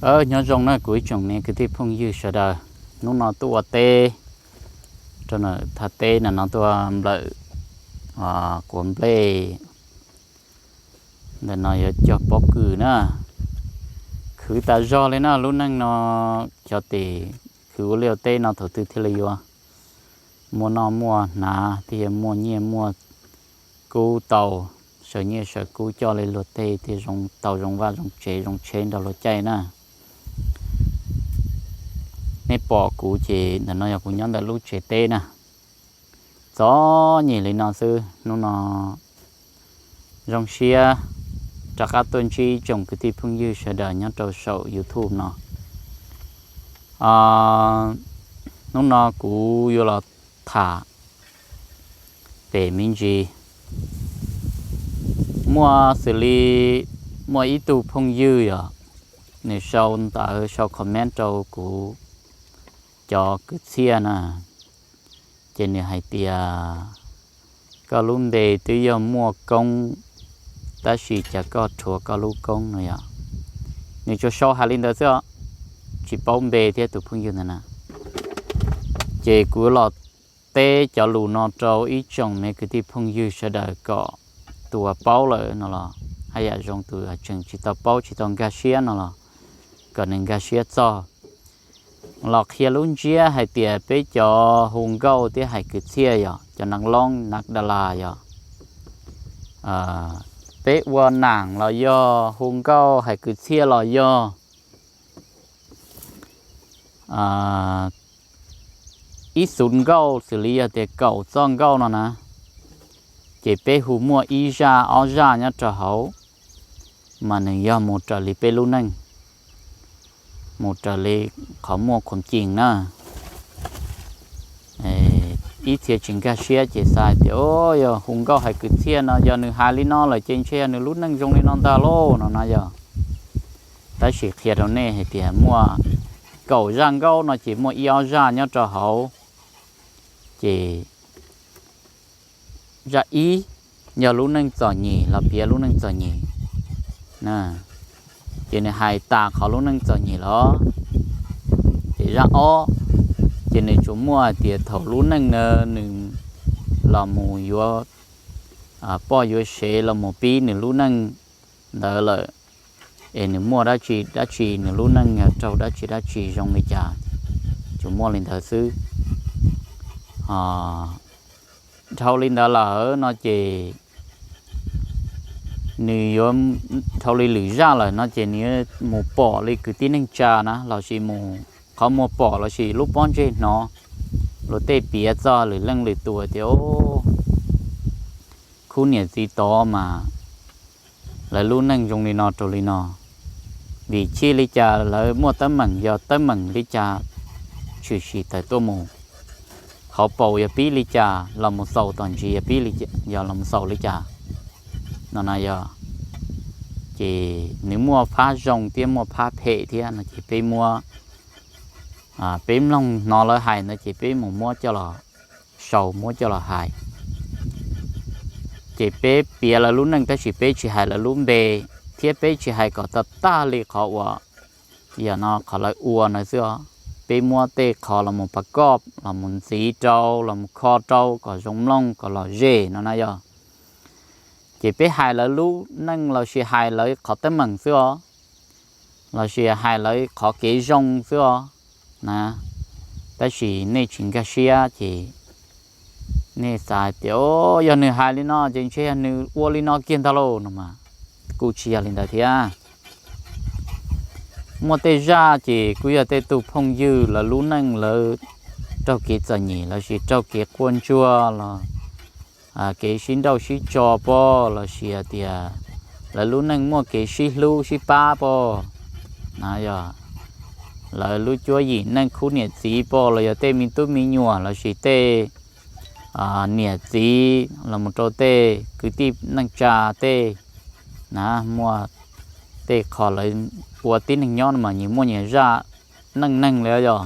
Aws, nyob zoo na kuv ib tsoom me kwv tij phooj ywg sawv daws. Hnub no tuaj ua teb rau nram thaj teb na, no tuaj nplawm quav nplej. Ntawm no yuav cog pob kws na. Khwv tas zog li na, lub neej no xyov tes khwv ua liaj ua teb no thaum twg thiaj li yuav muaj noj muaj hnav, thiaj yuav muaj nyiaj muaj kub tau, sawv nyiaj sawv kub coj li luag tej thiaj zoo tau zoo vaj zoo tsev zoo tsheb nrog luag caij na. Nej pom kuv ces ntawm no yog kuv nyob ntawm lub tsev teb na. Txom nyem li no xwb, hnub no zoo siab rov qab tuaj ntsib ib tsoom kwv tij phooj ywg sawv daws nyob rau saum YouTube no. Hnub no kuv yuav los tham pem me ntsis. Muaj xws li muaj ib tug phooj ywg yom, nws sau ntawv sau comment rau kuv cov kwv txhiaj na, ces nws hais tias koj lub npe twb yog Muaj Koob, tab sis cas koj rhuav koj lub koob no yom. Nws tsuas sau hais li ntawd xwb, tsis paub npe thiab tus phooj ywg ntawd na. Ces kuv los teb cov lus no rau ib tsoom me kwv tij phooj ywg sawv daws kom tus uas paub lawm no los haj yam zoo, tus tseem tsis tau paub tsis tau nkag siab no los kom nws nkag siab txog. Los qhia lub ntsiab hais tias peb cov hu nkauj thiab hais kwv txhiaj yog cov nas loob nas da las yog, peb ua nam los yog, hu nkauj hais kwv txhiaj los yog, ib xuv nkauj xws li yog tias kaum txoj nkauj no na, ces peb hu muaj ib zaj ob zaj nyob rau hauv, mas nws yog mus raws li peb lub neej, mus raws li qhov muaj khuam cees na. Ib txhia tsis nkag siab ces xav hais tias, o, yog hu nkauj hais kwv txhiaj no yog nws hais li no lawm ces ntshe yog nws lub neej zoo li no ntag lauj no na yog. Tab sis qhia rau nej hais tias muaj kaum zaj nkauj no ces muaj ib ob zaj nyob rau hauv, ces zaj ib yog lub neej txom nyem los piav lub neej txom nyem, ces nws hais tas qhov lub neej txom nyem los. Ces zaj ob, ces nws tsuas muaj hais tias thaum lub neej na nws los mus yuav poj yuav sev los mus pib nws lub neej ntawd lawm, es nws muaj dab tsi dab tsi, nws lub neej yog raug dab tsi dab tsi zoo li cas, tsuas muaj li ntawd xwb. Dhau li ntawd lawm no ces nws yuav, dhau li lwm zaj lawm no ces nws yuav mus pom li kwv tij neej tsa na lossis mus qhov muag pom lossis lub pob ntseg hnov luag tej piav txog lwm leej lwm tus tias, o, khub niam txiv tod mas lawv lub neej zoo li no rau li no, vim chij li cas lawv muaj teeb meem, yog teeb meem li cas tshwm sim tawm tuaj mus, qhov paus yog pib li cas los mus xaus tom ntsis yog pib, yog los mus xaus li cas no na yog. Ces nws muaj phab zoo thiab muaj phab phem thiab no ces peb muab, peb mloog hnov lawv hais ntawd ces peb mus muab coj los sau muab coj los hais. Ces peb piav lawv lub neej tab sis peb tsis hais lawv lub npe, thiab peb tsis hais kom tag tag li qhov uas yog no qhov lawv ua ntawd xwb os. Peb muab tej qhov los mus pas koj los mus ntxiv rau los mus kho rau kom zoo mloog kom lom zem no na yog. Ces peb hais lawv lub neej lossis hais lawv qhov teeb meem xwb os, lossis hais lawv qhov kev zoo xwb os na. Tab sis nej tsis nkag siab ces nej xav hais tias, o, yog nws hais li no ces ntshe yog nws ua li no kiag ntag lauj no mas, kuj tsis yog li ntawd thiab. Muaj tej zaj ces kuj yog tej tug phooj ywg lawv lub neej lawv raug kev txom nyem lossis raug kev quaj ntsuag los kev sib nrauj sib tso pog lossis tias lawv lub neej muaj kev sib hlub sib pab pog na yog, lawv lub cuab yim neej khub niam txiv pog los yog tej me tub me nyuam lossis tej niam txiv los mus rau tej kwv tij neej tsa tej na, muaj tej qho lawv ua tib neeg nyob no mas nyias muaj nyias zaj neej neeg li yog.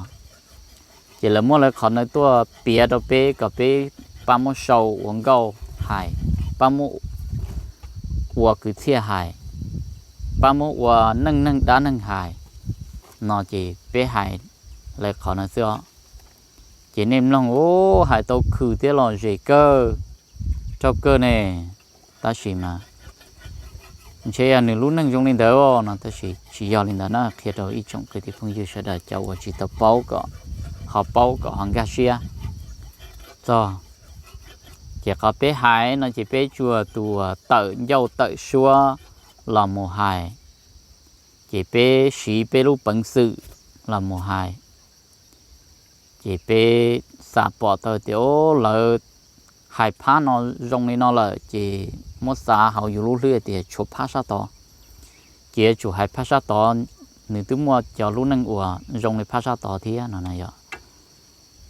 Ces lawv muab lawv qhov ntawd tuaj piav rau peb kom peb pab muab sau ua nkauj hais, pab muab ua kwv txhiaj hais, pab muab ua neej neeg dab neeg hais. no ces peb hais lawv qhov no xwb os. Ces nej mloog, u, hais tau khwm thiab lom zem kawg, raug kawg ne. Tab sis mas ntshe yog nws lub neej zoo li ntawd no, tab sis tsis yog li ntawd na. Qhia rau ib tsoom kwv tij phooj ywg sawv daws cov uas tsis tau paub kom ho paub kom ho nkag siab txog. Ces qhov peb hais no ces peb tsuas tus uas tawm ncauj tawm suab los mus hais, ces peb siv peb lub peev xwm los mus hais. Ces peb xav pom tau tias, o, lawv hais phab no zoo li no lawm ces muab xav hauv yus lub hlwb tias tshuav phab sab tod, ces yuav tsum hais phab sab tod, nws twb muaj cov lub neej uas zoo li phab sab tod thiab no na yom.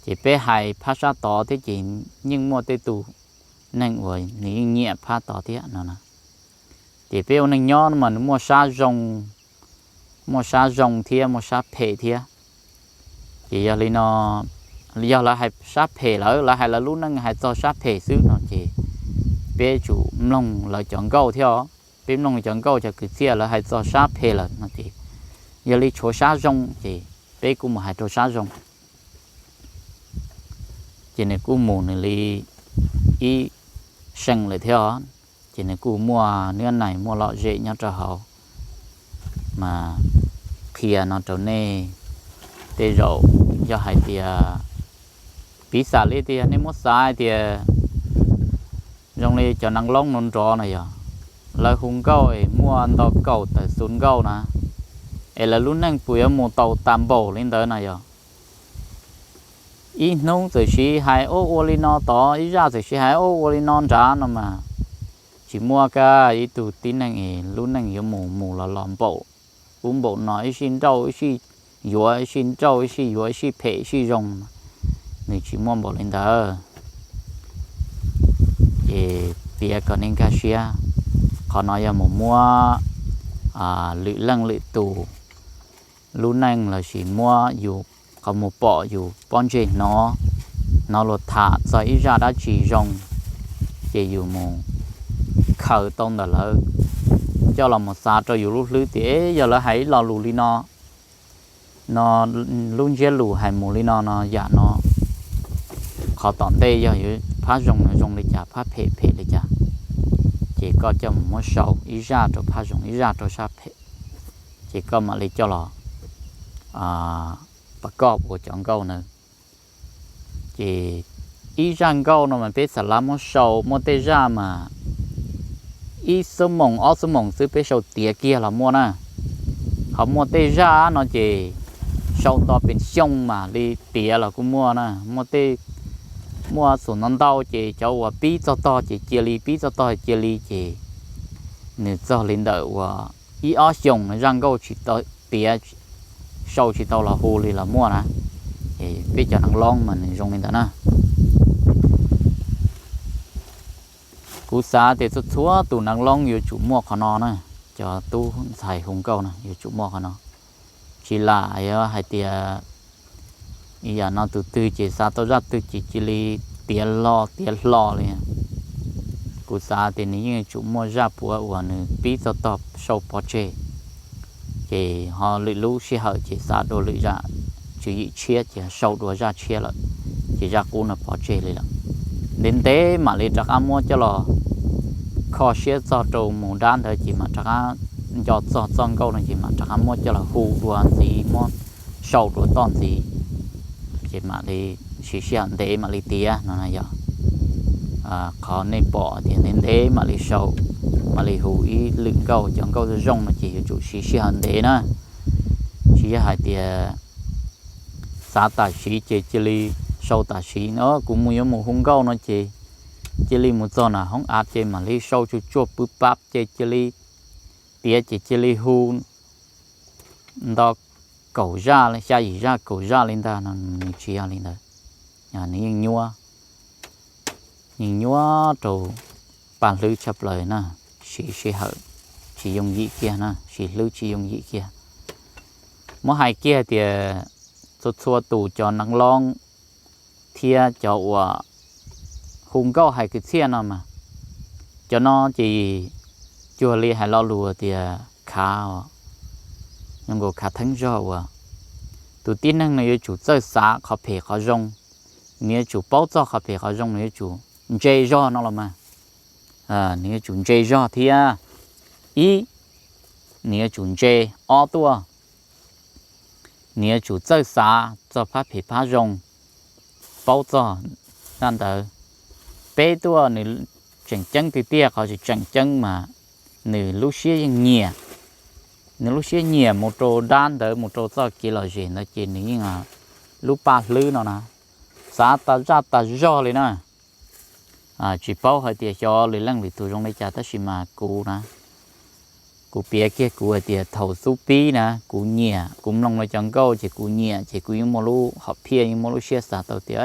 Ces peb hais phab sab tod thiab ces yeej muaj tej tus neeg uas nws yeej nyiam phab tod thiab no na. Ces peb ua neej nyob no mas nws muaj sab zoo, muaj sab zoo thiab muaj sab phem thiab. Ces yog li no, yog lawv hais sab phem lawm, lawv hais lawv lub neej hais txog sab phem xwb no ces peb tsum mloog lawv cov nkauj thiab os. Peb mloog cov nkauj cov kwv txhiaj lawv hais txog sab phem lawm no ces yog li tshuav sab zoo ces peb kuj mus hais rau sab zoo. Ces nws kuj mus nws li ib seem lawm thiab os. Ces nws kuj muaj nab nais muaj lom zem nyob rau hauv. Mas qhia no rau nej, tej zaum yog hais tias, piv xam li tias nej muab xav hais tias zoo li cov neeg loob no nrov na yog, lawv hu nkauj es muaj nto kaum tawm xus nkauj na, es lawv lub neej puas yuav mus tau tas npaum li ntawd na yog? Ib hnub txawm siv hais ua ua li no tod, ib zaj txawm siv hais ua ua li no nrad no mas tsis muaj kiag ib tug tib neeg es lub neej yuav mus mus los los npaum ub npaum no, ib sij nrauj ib sij yuav, ib sij nrauj ib sij yuav, ib sij phem ib sij zoo. Nws tsis muaj npaum li ntawd. Ces piav kom nej nkag siab, qhov no yog mus muab lwm leej lwm tus lub neej lossis muab yus qhov mus pom yus pob ntseg hnov, hnov luag tham txog ib zaj dab tsi zoo, ces yus mus khaws tau ntawm lawv coj los mus xav rau yus lub hlwb tias, e, yog lawv hais ib lo lus li no, no, lub ntsiab lus hais mus li no no yam no, qhov tom ntej yog yuav phab zoo no zoo li cas, phab phem phem li cas, ces koj coj mus muab sau ib zaj rau phab zoo ib zaj rau sab phem, ces koj mam li coj los pas koj ua cov nkauj na. Ces ib zaj nkauj no mas peb xav lav muab sau, muaj tej zaj mas ib xuab moos ob xuab moos xwb peb sau tiav kiag los muaj na. Ho muaj tej zaj no ces sau nto pes xyoo mam li tiav los kuj muaj na. Muaj tej, muaj xus no ntau ces cov uas pib txog tog ces cia li, pib txog tog cia li ces nws txog li ntawm uas ib ob xyoos zaj nkauj tsis tau tiav, sau tsis tau los hu li los muaj na. Peb cov neeg loob mas nws zoo li ntawd na. Kuv xav tias txhua txhua tus neeg loob yuav tsum muaj qhov no na, cov tub ntxhais hu nkauj no yuav tsum muaj qhov no. Tsis lam yuav hais tias yam no tus twg ces xav tau zaj twg ces cia li tiav hlo tiav hlo li. Kuv xav tias nws yeej yuav tsum muaj zaj puav uas nws pib txog tog sau pov tseg, ces ho lwm lub sij hawm ces xav dua lwm zaj, tswv yim tshiab ces sau dua zaj tshiab lawm, ces zaj qub no pov tseg li lawm. Ntev ntev mam li rov qab muab coj los kho siab txog rau mus dab ntawd ces mam rov qab nco txog txoj nkauj no ces mam rov qab muab coj los hu dua ntxiv, muab sau dua toj ntxiv, ces mam li siv sij hawm ntev mam li tiav no na yog. Qhov nej pom tias ntev ntev mam li sau, mam li hu ib lwm nkauj, cov nkauj zoo no ces yuav tsum siv sij hawm ntev na. Tsis yog hais tias xav tam sim ces cia li sau tam sim no, kuv mus yuav mus hu nkauj no ces cia li mus txog na hoob av ces mam li sau tsuj tsuaj pw pab ces cia li tiav ces cia li hu nto kaum zaj, xya yim zaj kaum zaj li ntag no, nws tsis yog li ntawd. Nws yeej nyuaj, yeej nyuaj rau paj hlwb tshaj plaws na, siv sij hawm tsis yooj yim kiag na, siv hlwb tsis yooj yim kiag. Muab hais kiag tias txhua txhua tus cov neeg loob thiab cov uas hu nkauj hais kwv txhiaj no mas, cov no ces cuag li hais lo lus tias khav, zoo nkaus khav theeb zog uas Tus tib neeg nws yuav tsum txawj xav qhov phem qhov zoo, nws yuav tsum paub txog qhov phem qhov zoo, nws yuav tsum ntse zog no los mas. Nws yuav tsum ntse zog thiab. Ib, nws yuav tsum ntse. Ob tuaj, nws yuav tsum txawj xav txog phab phem phab zoo, paub txog dab ntawd. Peb tuaj, nws tseem ceeb tiag tiag, qhov tsis tseem ceeb mas nws lub siab yeej nyiam. Nws lub siab nyiam mus rau dab ntawd, mus rau txoj kev lom zem ntawd ces nws yeej, lub paj hlwb no na, xav tas zaj tas zog li na. Tsis paub hais tias xyov lwm leej lwm tus zoo li cas tab sis mas kuv na, kuv piav kiag kuv hais tias thaum xub pib na kuv nyiam, kuv mloog lawv cov nkauj ces kuv nyiam ces kuv yeej muaj lub hom phiaj, yeej muaj lub siab xav tau tias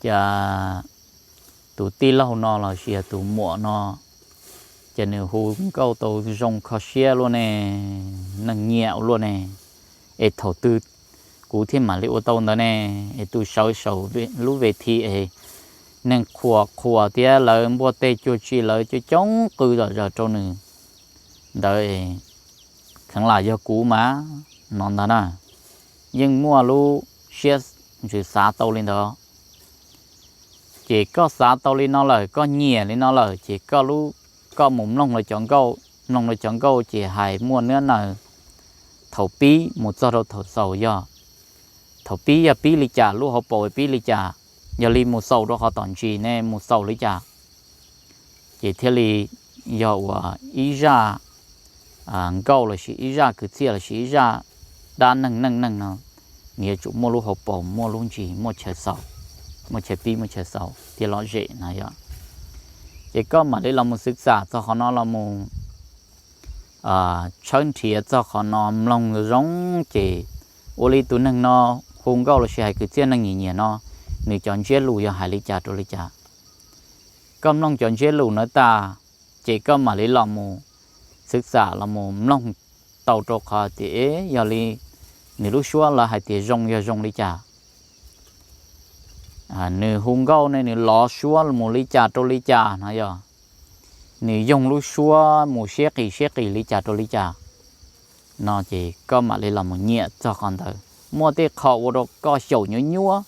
cas tus tij laug no los sis yog tus muam no, ces nws hu nkauj tau zoo kho siab luaj ne, neeg nyiam ua luaj ne, es thaum twg kuv thiaj mam li ua tau ntawd ne? Es tus sawv saum lub ve thi es neeg qhuas qhuas thiab lawv npuaj teg cuag tsi lawv coob coob qw zom zaws rau nws ntawd, kheev lam yog kuv mas no ntag na. Yeej muaj lub siab ntsws xav tau li ntawd. Ces koj xav tau li no lawm, koj nyiam li no lawm ces koj lub, koj mus mloog lawv cov nkauj, mloog lawv cov nkauj ces hais muaj nab naws thaum pib mus txog rau thaum xaus yog, thaum pib yog pib li cas, lub hauv paus pib li cas, yog li mus xaus rau qhov tom ntsis ne mus xaus li cas. Ces thiaj li yog uas ib zaj nkauj lossis ib zaj kwv txhiaj lossis ib zaj dab neeg neej neeg no, nws yuav tsum muaj lub hauv paus, muaj lub ntsis, muaj chaw xaus, muaj chaw pib, muaj chaw xaus thiaj lom zem na yom. Ces koj mam li los mus xwv xam txog qhov no, los mus tshawb nrhiav txog qhov no, mloog zoo ces ua li tus neeg no hu nkauj lossis hais kwv txhiaj neeg nyiam nyiam no, nws cov ntsiab lus yog hais li cas rau li cas. Koj mloog cov ntsiab lus na tas, ces koj mam li los mus xwv xam los mus mloog tau rau qhov tias yog li nws lub suab lawv hais tias zoo yog zoo li cas, nws hu nkauj ne nws lov suab mus li cas rau li cas no yog, nws yoog lub suab mus siab qis siab qis li cas rau li cas no ces koj mam li los mus nyiam txog qhov ntawd. Muaj tej qho ua rau koj xyaum nyuaj nyuaj,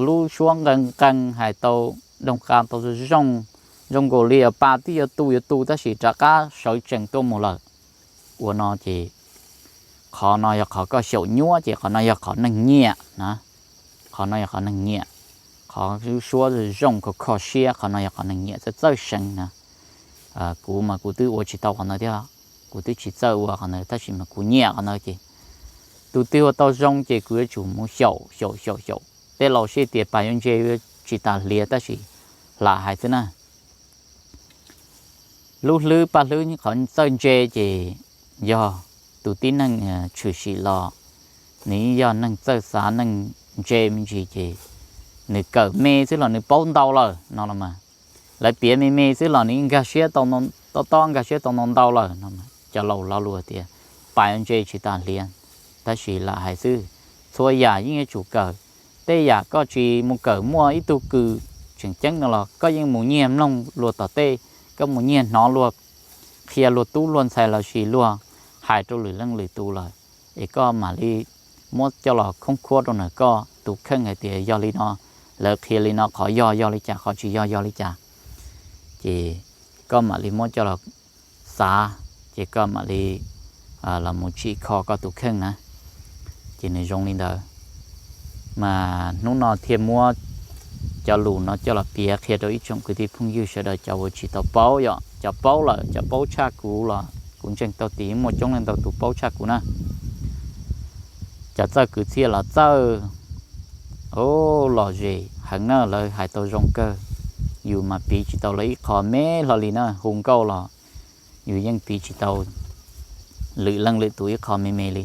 lub suab nqee nqee hais tau doog qa tau zoo, zoo nkaus li pa twb yuav tu yuav tu tab sis rov qab sawv tsees tuaj mus lawm. Ua no ces qhov no yog qhov koj xyaum nyuaj ces qhov no yog qhov neeg nyiam na. Qhov no yog qhov neeg nyiam, qhov lub suab zoo kho kho siab, qhov no yog qhov neeg nyiam txawj txawj seev na. Kuv mas kuv twb ua tsis tau qhov ntawd thiab, kuv twb tsis txawj ua qhov ntawd tab sis mas kuv nyiam qhov ntawd ces tus twg ua tau zoo ces kuv yuav tsum mus xyaum xyaum xyaum xyaum. Tej laus sib tias pas yuav ntse yuav tsis tas hliav tab sis hla hais xwb na. Lub hlwb paj hlwb qhov txawj ntse ces yog tus tib neeg tshwm sim los nws yeej yog neeg txawj xav neeg ntse me ntsis ces nws kawm me xwb los nws paub ntau lawm no los mas. Lawv piav me me xwb los nws yeej nkag siab tau, tob tob nkag siab tau ntau ntau lawm no. Cov laus lo lus tias pas yuav ntse tsis tas hliav, tab sis lam hais xwb, txhua yam yeej yuav tsum kawm. Tej yam koj tsis mus kawm muaj ib tug kws tseem ceeb no los koj yeej mus nyiag mloog luag tom tej, koj mus nyiag hnov luag qhia luag tub luag ntxhais lossis luag hais rau lwm leej lwm tus lawm, es koj mam li muab coj los khoob khuab rau ntawm koj tus kheej hais tias yog li no, lawv qhia li no qhov yog yog li cas, qhov tsis yog yog li cas. Ces koj mam li muab coj los xav, ces koj mam li los mus tsim kho koj tus kheej na. Ces nws zoo li ntawd. Mas hnub no thiaj muab cov lus no coj los piav qhia rau ib tsoom kwv tij phooj ywg sawv daws cov uas tsis tau paub, yog cov paub lawm, cov paub tshaj kuv los kuv ntseeg tau tias muaj coob leej ntau tus paub tshaj kuv na. Cov txawj kwv txhiaj los txawj, o, lom zem heev na, lawv hais tau zoo kawg. Yus mas piv tsis tau lawv ib qho me hlo li na, hu nkauj los yus yeej piv tsis tau lwm leej lwm tus ib qho me me li.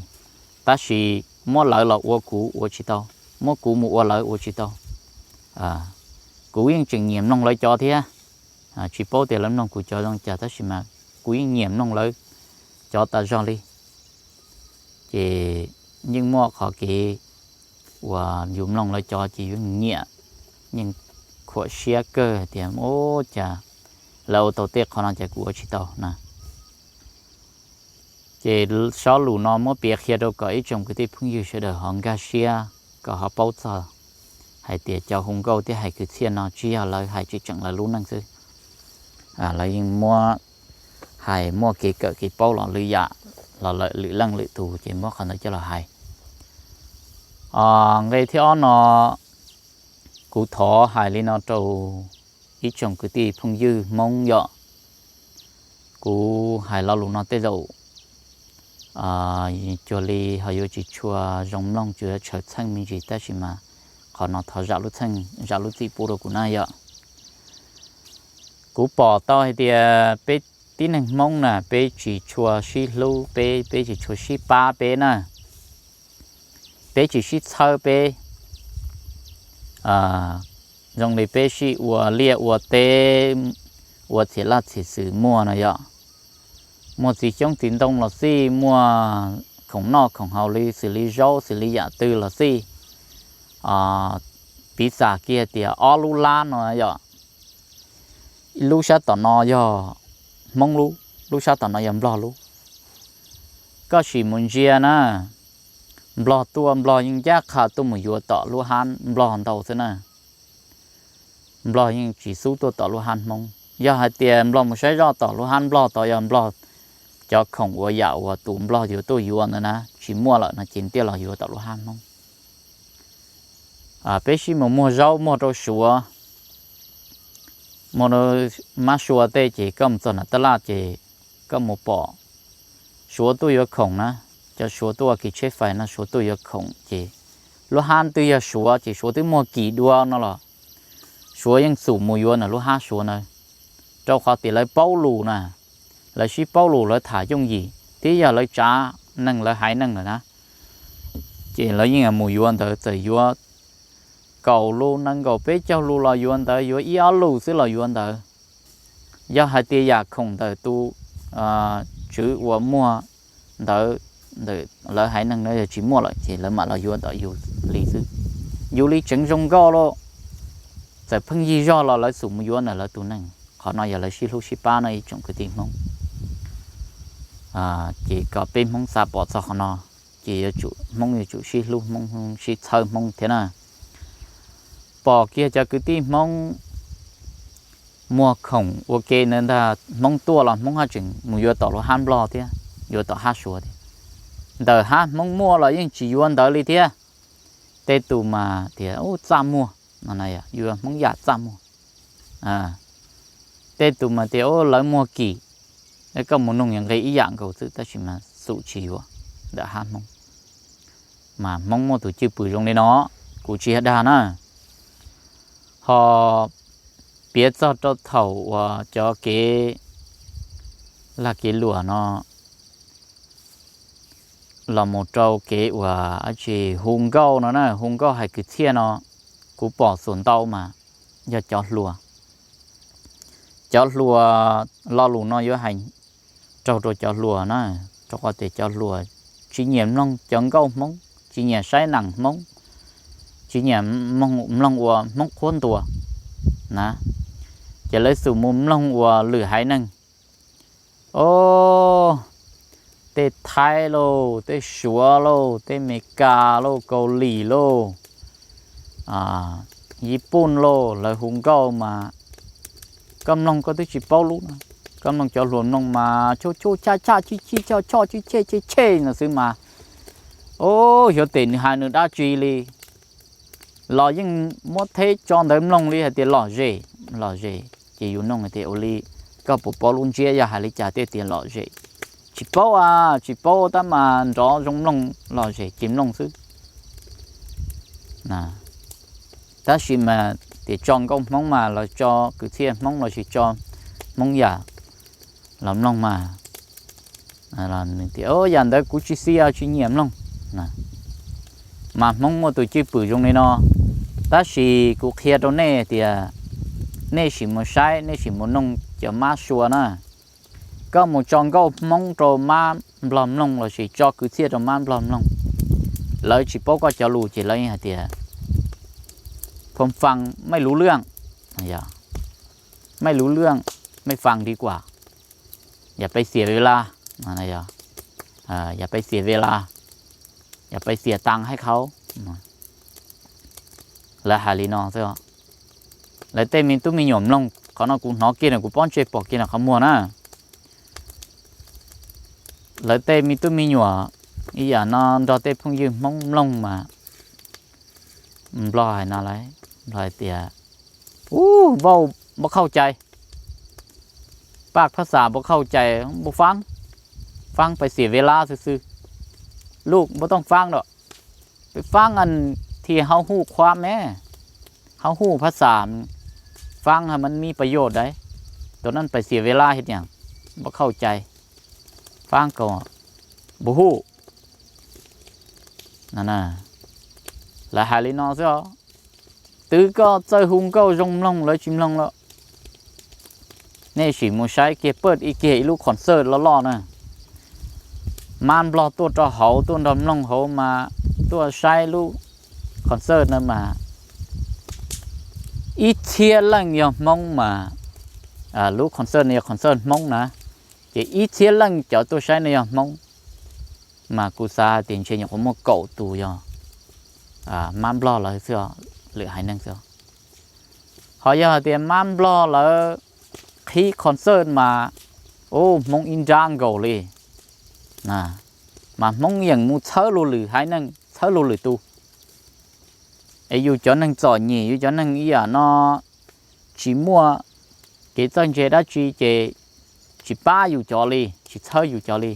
Tab sis muab lawv los ua kuv ua tsis tau, muab kuv mus ua lawv ua tsis tau. Kuv yeej tseem nyiam mloog lawv cov thiab. Tsis paub tias lawv mloog kuv cov zoo cas tab sis mas kuv yeej nyiam mloog lawv cov tas zog li. Ces yeej muaj qhov kev uas yus mloog lawv cov ces yus nyiam, yeej khuam siab kawg hais tias, o, cas lawv ua tau tej qho no cas kuv ua tsis tau na. Ces zaj lus no muab piav qhia rau kom ib tsoom kwv tij phooj ywg sawv daws ho nkag siab, kom ho paub txog hais tias cov hu nkauj thiab hais kwv txhiaj no tsis yog lawv hais tsis tseem lawv lub neej xwb. Lawv yeej muab hais muaj kev kawm kev paub los lwm yam, los lwm leej lwm tus ces muab qhov ntawd coj los hais. Nqe thib ob no, kuv thov hais li no rau ib tsoom kwv tij phooj ywg Hmoob yom. Kuv hais lo lus no tej zaum cuag li ho yuav tsis tshua zoo mloog, tsuas yuav tshawv txheej me ntsis, tab sis mas qhov no thov zam lub txim pub rau kuv na yom. Kuv pom tau hais tias peb tib neeg Hmoob na peb tsis tshua sib hlub peb, peb tsis tshua sib pab peb na, peb tsis sib txhawb peb. Zoo li peb sib ua liaj ua teb, ua txhia laj txhia xwm muag no yom. Muaj txiv xyoob txiv ntoo los xij, muaj khoom noj khoom haus li xws li zaub xws li yam twg los xij, piv xam kiag tias ob lub lab no yom, lub sab tom no yog Hmoob lub, lub sab tom no yog Nplog lub. Koj sim mus ntsia na, Nplog tuaj Nplog yeej ncaj qha tuaj mus yuav tom lub hab Nplog ntau xwb na. Nplog yeej tsis xub tuaj tom lub hab Hmoob. Yog hais tias Nplog mus saib zoj tom lub hab Nplog tod yog Nplog cov khoom ua yam uas tus Nplog yuav tuaj yuav ntawd na tsis muaj lawm no ces ntiaj los yuav tom lub hab Hmoob. Peb sib mus muag zaub muag rau Suav, muag mab Suav tej ces koj mus txog nram tab laj ces koj mus pom Suav tuaj yuav khoom na, cov Suav tuaj ua kev tsheb fais no Suav tuaj yuav khoom ces lub hab twb yog Suav ces Suav twb muag kis dua no los Suav yeej xum mus yuav ntawm lub hab Suav ntawd, rau qhov tias lawv paub lus na, lawv sib paub lus lawv tham yooj yim thiab yog lawv tsav neeg lawv haiv neeg lawm na, ces lawv yeej mus yuav ntawd txawm yuav kaum lus nees nkaum peb caug lus los yuav ntawd, yuav ib ob lus xwb los yuav ntawd. Yog hais tias yam khoom ntawm tus tswv uas muag ntawd ntawm lawv haiv neeg no yog tsis muaj lawm ces lawv mam los yuav ntawm yus li xwb. Yus li tseev zoo nkauj lauj, txawm pheej yig zog los lawv xum mus yuav ntawm lawv tus neeg. Qhov no yog lawv sib hlub sib pab no ib tsoom kwv tij Hmoob. Ces kom peb Hmoob xav pom txog qhov no, ces yuav tsum Hmoob yuav tsum sib hlub Hmoob, sib txhawb Hmoob thiab na. Pom kiag cov kwv tij Hmoob muag khoom ua ke ntawd ntag, Hmoob tuaj los Hmoob haj tseem mus yuav tom lub hab Nplog thiab, yuav tom hab Suav thiab. Ntawm hab Hmoob muaj los yeej tsis yuav ntawd li thiab. Tej tus mas tias txaj muag, yuav Hmoob yam txaj muag. Tej tus mas tias lawv muag kim, koj mus noog yog nqe ib yam nkaus xwb tab sis mas xum tsis yuav ntawm hab Hmoob. Mas Hmoob muaj tus cwj pwm zoo li no, kuv tsis yog dag na. Ho piav txog rau thaum uas cov kev lag kev luam no los mus rau kev uas dab tsi hu nkauj no na, hu nkauj hais kwv txhiaj no, kuv pom xuas ntau mas yog cov hluas. Cov hluas, lo lus no yuav hais raug rau cov hluas na, rau qhov tias cov hluas tsis nyiam mloog cov nkauj Hmoob, tsis nyiam saib neeg Hmoob, tsis nyiam mloog ua Hmoob qhuab ntuas na. Ces lawv xum mus mloog ua lwm haiv neeg, o, tej Thaib lauj, tej Suav lauj, tej Amelikas lauj, Kaus Lim lauj, Yiv Pooj lauj, lawv hu nkauj mas koj mloog koj twb tsis paub lub no. Koj mloog cov hluas mloog mas choj choj chaj chaj chij chij choj choj chij chej chej chej no xwb mas, o, xyov tes nws hais nws dab tsi li. Los yeej muab theb tso ntawv mloog li hais tias lom zem, lom zem. Ces yus nug hais tias ua li, koj puas paub lub ntsiab yog hais li cas thiaj tias lom zem? Tsis paub a, tsis paub tab mas nrov zoo mloog, lom zem ces mloog xwb. Tab sis mas tias tso nkauj Hmoob mas los tso kwv txhiaj Hmoob lossis tso Hmoob yam los mloog mas, yam ntawd kuv tsis xia tsis nyiam mloog. Mas Hmoob muaj tus cwj pwm zoo li no, tab sis kuv qhia rau nej tias nej sim mus saib, nej sim mus noog cov mab Suav na. Koj mus tso nkauj Hmoob rau mab Nplog mloog lossis tso kwv txhiaj rau mab Nplog mloog, lawv tsis paub koj cov lus ces lawv yeej hais tias ผมฟังไม่รู้เรื่อง, ไม่รู้เรื่อง, ไม่ฟังดีกว่า, อย่าไปเสียเวลา. อย่าไปเสียเวลา อย่าไปเสียตังค์ให้เขา Lawv hais li no xwb. Lawv tej me tub me nyuam mloog, qhov no kuv hnov kiag no, kuv pob ntseg pom kiag no qhov muag na. Lawv tej me tub me nyuam ib yam no nrog tej phooj ywg Hmoob mloog mas Nplog hais no lawm, Nplog hais tias, ub, vauj, npau khauj cai, paj phab xas npau khauj cai, npau faab, faab pais xiam ve lab xwb xwb, luj npau tooj faab lawm, pais faab a, thiaj hauv huj khuam me, hauv huj phab xas, faab ha mas me pab yoj dais, tus neeg pais xiam ve lab hais tias, npau khauj cai, faab kaus, npau huj. Lawv hais li no xwb os. Twb koj txawj hu nkauj zoo mloog lawv tsis mloog lawm. Nej sim mus saib kiag, paj ib kiag ib lub concert loj loj na, mab Nplog tuaj rau hauv, tuaj nrog mloog hauv mas, tuaj saib lub concert na mas, ib txhiab leej yog Hmoob mas, lub concert no yog concert Hmoob na, ces ib txhiab leej cov tuaj saib no yog Hmoob, mas kuv xav hais tias ntshe nyuam qhuav muaj kaum tus yog mab Nplog lawv xwb, lwm haiv neeg xwb. Ho yog hais tias mab Nplog lawv qhib concert mas, ub, Hmoob ib nrab nkaus li. Mas Hmoob yeem mus txhawb luag lwm haiv neeg, txhawb luag lwm tus. Es yus cov neeg txom nyem, yus cov neeg ib yam no tsis muaj kev txawj ntse dab tsi ces tsis pab yus cov li, tsis txhawb yus cov li.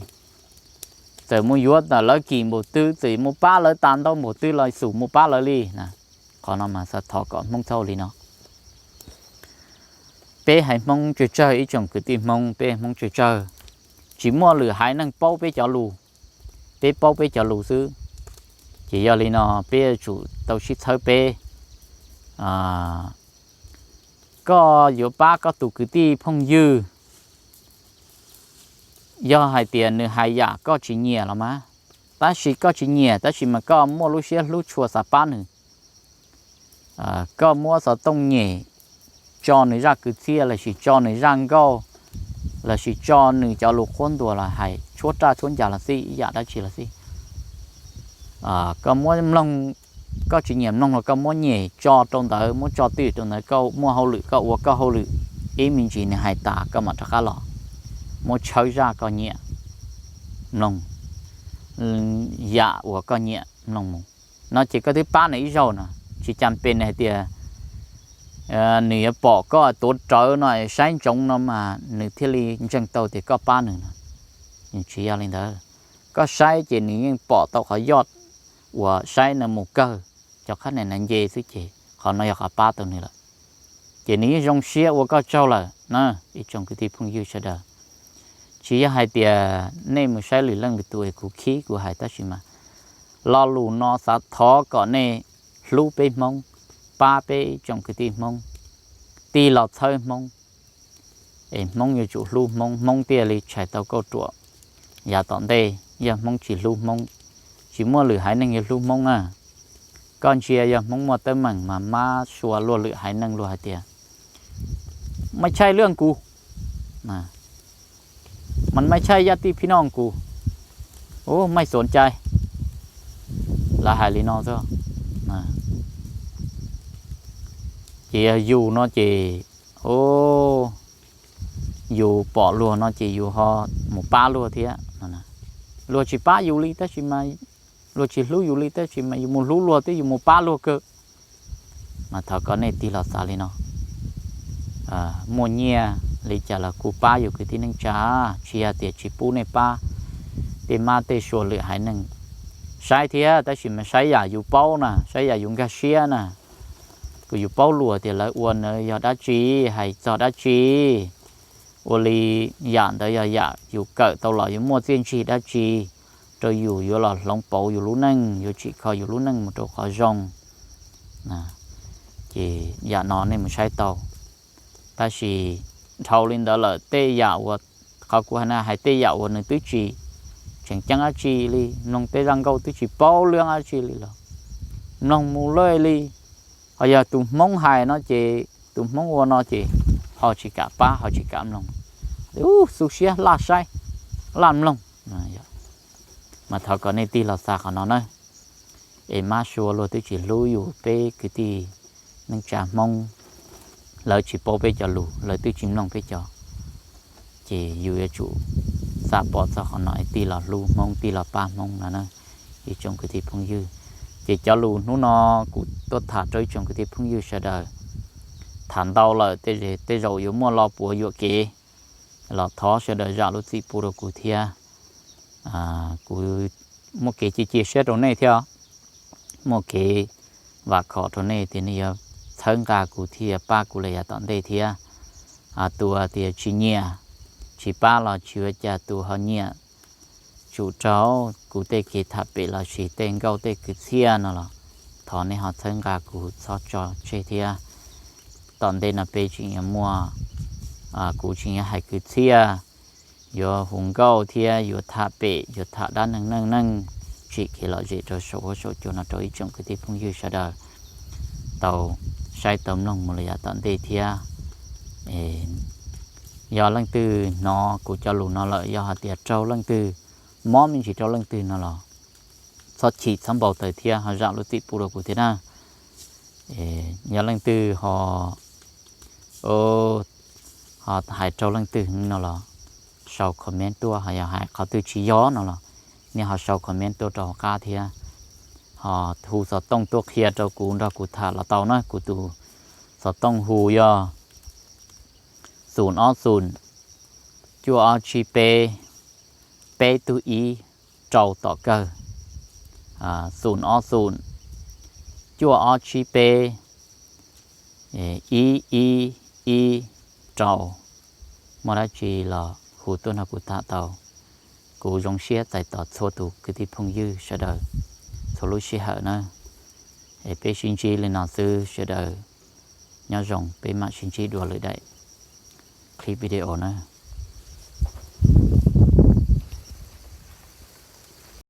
Txawm mus yuav ntawm lawv kim npaum twg, txawm mus pab lawv tas ntau npaum twg los xum mus pab lawv li na. Qhov no mas xav thov kom Hmoob txhob ua li no. Peb haiv Hmoob tsawg tsawg, ib tsoom kwv tij Hmoob, peb Hmoob tsawg tsawg, tsis muaj lwm haiv neeg paub peb cov lus, peb paub peb cov lus xwb. Ces yog li no peb yuav tsum tau sib txhawb peb. Koj yuav pab koj tus kwv tij phooj ywg, yog hais tias nws hais yam koj tsis nyiam los mas, tab sis koj tsis nyiam tab sis mas koj muaj lub siab hlub tshua xav pab nws, koj muab xov tooj nyem tso nws zaj kwv txhiaj lossis tso nws zaj nkauj lossis tso nws cov lus qhuab ntuas los hais tshuab raj tshuab ncas los xij, ib yam dab tsi los xij, koj muab mloog, koj tsis nyiam mloog los koj muab nyem tso rau ntawd, muab tso twj ywm rau ntawd, koj muaj hauj lwm koj ua koj hauj lwm, ib me ntsis nws hais tas koj mam rov qab los muab tshawb zaj koj nyiam mloog, yam uas koj nyiam mloog mus no ces koj twb pab nws ib zaug no. Tsis cas pes nws hais tias nws yuav pom koj tuav rawv no saib ntsoov no mas nws thiaj li ntseeg tau tias koj pab nws no. Tsis yog li ntawd, koj saib ces nws yeej pom tau qhov yoj uas saib no mus kawg cov qhab nim na nce xwb ces qhov no yog qhov pab tau nws lawm. Ces nws yeej zoo siab ua koj tsaug lawm na, ib tsoom kwv tij phooj ywg sawv daws. Tsis yog hais tias nej mus saib lwm leej lwm tus es kuv khib kuv hais, tab sis mas lo lus no xav thov kom nej hlub peb Hmoob, pab peb ib tsoom kwv tij Hmoob, tig los txhawb Hmoob, es Hmoob yuav tsum hlub Hmoob, Hmoob thiaj li tshais tau kauj ruam. Yav tom ntej yog Hmoob tsis hlub Hmoob, tsis muaj lwm haiv neeg yuav hlub Hmoob na. Koj ntsia yog Hmoob muaj teeb meem mas mab sua luag lwm haiv neeg luag hais tias ไม่ใช่เรื่องกู มันไม่ใช่ญาติพี่น้องกู ไม่สนใจ lawv hais li no xwb. Ces yog yus no ces, yus pom luag no ces yus ho mus pab luag thiab. Luag tsis pab yus li tab sis mas, luag tsis hlub yus li tab sis mas yus mus hlub luag thiab yus mus pab luag kawg. Mas thov kom nej tig los xav li no, muaj nyiaj li cas los kuj pab yus kwv tij neej tsa, tsis yog tias tsis pub nej pab tej mab tej sua lwm haiv neeg. Saib thiab tab sis mas saib yam yus paub na, saib yam yus nkag siab na, kom yus paub luag tias lawv ua ntawd yog dab tsi, hais txog dab tsi, ua li yam ntawd yog yam yus kawm tau los yuav muaj txiaj ntsig dab tsi rau yus, yuav los hloov pauv yus lub neej, yuav tsim kho yus lub neej mus rau qhov zoo. Ces yam no nej mus saib tau. Tab sis dhau li ntawd lawm tej yam uas, qhov kuv hais na hais tej yam uas nws twb tsis tseem ceeb dab tsi li, mloog tej zaj nkauj twb tsis paub lwm dab tsi li los mloog mus lawm li. Ho yog tus Hmoob hais no ces, tus Hmoob ua no ces ho tsis kam pab ho tsis kam mloog, xu siab laj saib, laj mloog. Mas thov kom nej tig los xav qhov no na. Es mab sua luag twb tsis hlub yus peb kwv tij neej tsa Hmoob, lawv tsis paub peb cov lus, lawv twb tsis mloog peb cov. Ces yus yuav tsum xav pom txog qhov no es tig los hlub Hmoob, tig los pab Hmoob no na, ib tsoom kwv tij phooj ywg. Ces cov lus hnub no kuv tuaj tham rau ib tsoom kwv tij phooj ywg sawv daws, tham ntau lawm tej zaum yuav muaj lo puav yuam kev, los thov sawv daws zam lub txim pub rau kuv thiab. Kuv muaj kev cia cia siab rau nej thiab, muaj kev vam khom rau nej tias nej yuav txhawb nqa kuv thiab pab kuv lawm yav tom ntej thiab. Tus tias tsis nyiam, tsis pab los tsis ua cas, tus ho nyiam, tsum raug kuv tej kev tham pem los sis tej nkauj tej kwv txhiaj no los thov nej ho txhawb nqa kuv txhob tso tseg thiab. Tom ntej no peb tseem yuav muaj, kuv tseem yuav hais kwv txhiaj, yuav hu nkauj thiab yuav tham pem, yuav tham dab neeg neej neej, tsim kev lom zem rau saum huab saum cua no rau ib tsoom kwv tij phooj ywg sawv daws tau saib tau mloog mus lawm yav tom ntej thiab. Yog leej twg hnov kuv cov lus no lawm, yog hais tias raug leej twg, mob me ntsis rau leej twg no los txhob chim txhob npau taws thiab ho zam lub txim pub rau kuv thiab na. Yog leej twg ho, ho hais raug leej twg no los sau comment tuaj, ho yog hais qhov twg tsis yog no los nej ho sau comment tuaj rau hauv qab thiab. Ho hu xov tooj tuaj qhia rau kuv nrog kuv tham los tau na, kuv tus xov tooj hu yog xoom ob xoom, cuaj ob tsib peb, peb tug ib rau tom kawg. Xoom ob xoom, cuaj ob tsib peb, ib ib ib rau. Muaj dab tsi los hu tuaj nrog kuv tham tau. Kuv zoo siab txais tos txhua tus kwv tij phooj ywg sawv daws txhua lub sij hawm na. Es peb sib ntsib li no xwb sawv daws, nyob zoo, peb mam sib ntsib dua lwm daim clip video na.